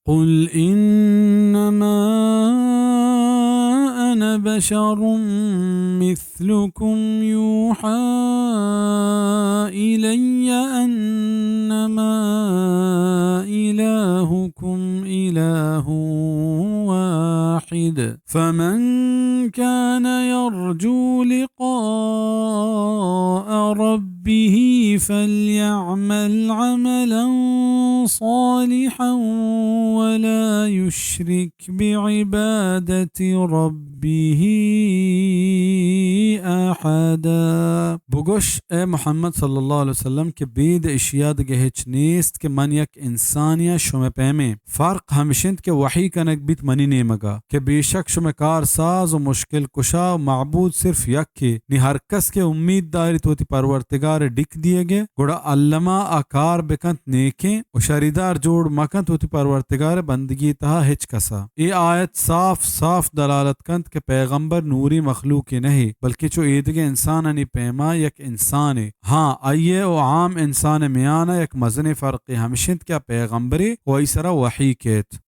قل إنما أنا بشر مثلكم يوحى إلي أنما إلهكم إله واحد فمن كان يرجو لقاء ربه فليعمل عملا صالحا ولا يشرك بعبادة ربه أحدا۔ بگوش اے محمد صلی اللہ علیہ وسلم کہ بید اشیا دگہ ہچ نیست کہ من یک انسانے آں شمئے پیمیں۔ فرق ہمش انت کہ وحی کنگ بیت منی نیمگا کہ بے شک شمئے کار ساز و مشکل کشا و معبود صرف یکے۔ نی ہر کس کہ امید داریت وتی پرورتگار ڈک دیگے، گڑا الما آ کار بکنت نیکیں و شریدار جوڑ مکنت وتی پرورتگار بندگی تہا ہچ کسا۔ اے آیت صاف صاف دلالت کنت کہ پیغمبر نوری مخلوقے نہ، بلکہ چو ایدگہ انسانانی پیما یک انسانے۔ ہاں، آئی ء و عام انسان ء میان ء یک مزنیں فرقے ہمش انت کہ آ پیغمبرے و آئی سرا وحی کیت۔